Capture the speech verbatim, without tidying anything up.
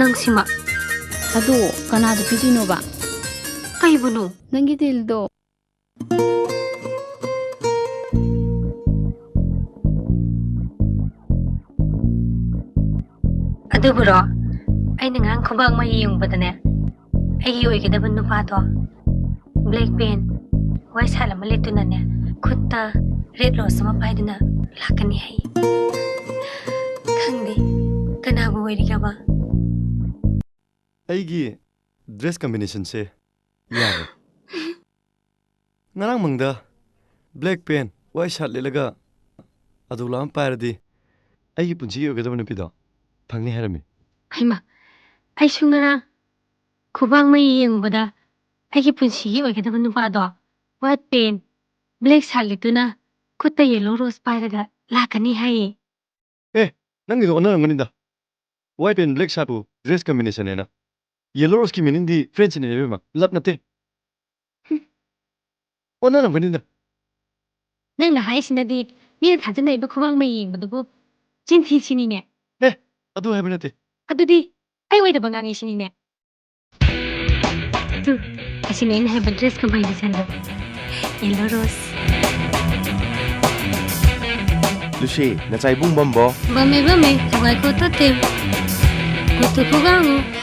ꯅꯪ ꯁꯤꯃ꯫ ꯑꯗꯣ ꯀꯅꯥꯗ ꯄꯤꯗꯣꯏꯅꯣꯕ? ꯀꯩꯕꯨꯅꯣ? ꯅꯪꯒꯤ ꯗꯤꯜꯗꯣ꯫ ꯑꯗꯨꯕꯨꯔꯣ, ꯑꯩꯅ ꯉꯔꯥꯡ ꯈꯨꯕꯥꯛ ꯃꯩ ꯌꯦꯡꯕꯗꯅꯦ, ꯑꯩꯒꯤ ꯑꯣꯏꯒꯗꯕ ꯅꯨꯄꯥꯗꯣ black pen, white shirt ꯑꯃ ꯂꯤꯠꯇꯨꯅꯅꯦ, ꯈꯨꯠꯇ red rose ꯑꯃ ꯄꯥꯏꯗꯨꯅ ꯂꯥꯛꯀꯅꯤ ꯍꯥꯏ꯫ ꯈꯪꯗꯦ, ꯀꯅꯥꯕꯨ ꯑꯣꯏꯔꯤꯒꯕ? ꯑꯩꯒꯤ dress combinationꯁꯦ ꯌꯥꯔꯦ꯫ ꯉꯔꯥꯡ ꯃꯪꯗ black pen, white shirt ꯂꯤꯠꯂꯒ ꯑꯗꯨ ꯂꯥꯛꯑꯝ ꯄꯥꯏꯔꯗꯤ ꯑꯩꯒꯤ ꯄꯨꯟꯁꯤꯒꯤ ꯑꯣꯏꯒꯗꯕ ꯅꯨꯄꯤꯗꯣ ꯐꯪꯅꯤ ꯍꯥꯏꯔꯝꯃꯤ꯫ ꯍꯩꯃꯥ, ꯑꯩꯁꯨ ꯉꯔꯥꯡ ꯈꯨꯕꯥꯛ ꯃꯩ ꯌꯦꯡꯉꯨꯕꯗ ꯑꯩꯒꯤ ꯄꯨꯟꯁꯤꯒꯤ ꯑꯣꯏꯒꯗꯕ ꯅꯨꯄꯥꯗꯣ white pen, black shirt ꯂꯤꯠꯇꯨꯅ ꯈꯨꯠꯇ yellow rose ꯄꯥꯏꯔꯒ ꯂꯥꯛꯀꯅꯤ ꯍꯥꯏꯌꯦ꯫ ꯑꯦ, ꯅꯪꯒꯤꯗꯣ ꯑꯣꯟꯅꯔꯝꯒꯅꯤꯗ꯫ White pen, black shirtꯄꯨ dress combination ꯍꯥꯏꯅ? Yellow roseꯀꯤ meaningꯗꯤ friendshipꯅꯦ ꯏꯕꯦꯝꯃ, love ꯅꯠꯇꯦ꯫ ꯍꯨꯝ꯫ ꯑꯣꯟꯅꯔꯝꯒꯅꯤꯗ꯫ ꯅꯪꯅ ꯍꯥꯏꯁꯤꯅꯗꯤ ꯃꯤꯅ ꯊꯥꯖꯅꯔꯤꯕ ꯈꯨꯕꯥꯛ ꯃꯩ ꯌꯦꯡꯕꯗꯨꯕꯨ ꯆꯤꯟ ꯊꯤ ꯁꯤꯅꯤꯅꯦ꯫ ꯑꯦ, ꯑꯗꯨ ꯍꯥꯏꯕ ꯅꯠꯇꯦ꯫ ꯑꯗꯨꯗꯤ ꯑꯩ ꯑꯣꯏꯗꯕ ꯉꯥꯡꯉꯤ ꯁꯤꯅꯤꯅꯦ꯫ ꯍꯨꯝ, ꯑꯁꯤꯅꯤ ꯑꯩꯅ ꯍꯥꯏꯕ dress combinationꯗꯣ꯫ Yellow rose꯫ ꯂꯨꯁꯤ, ꯅꯆꯥ ꯏꯕꯨꯡ ꯕꯝꯕꯣ? ꯕꯝꯃꯦ, ꯕꯝꯃꯦ, ꯊꯋꯥꯏ ꯈꯣꯠꯇꯣ ꯇꯦꯝ꯫ ꯈꯣꯠꯇꯣ ꯈꯣꯒꯥꯡꯉꯨ꯫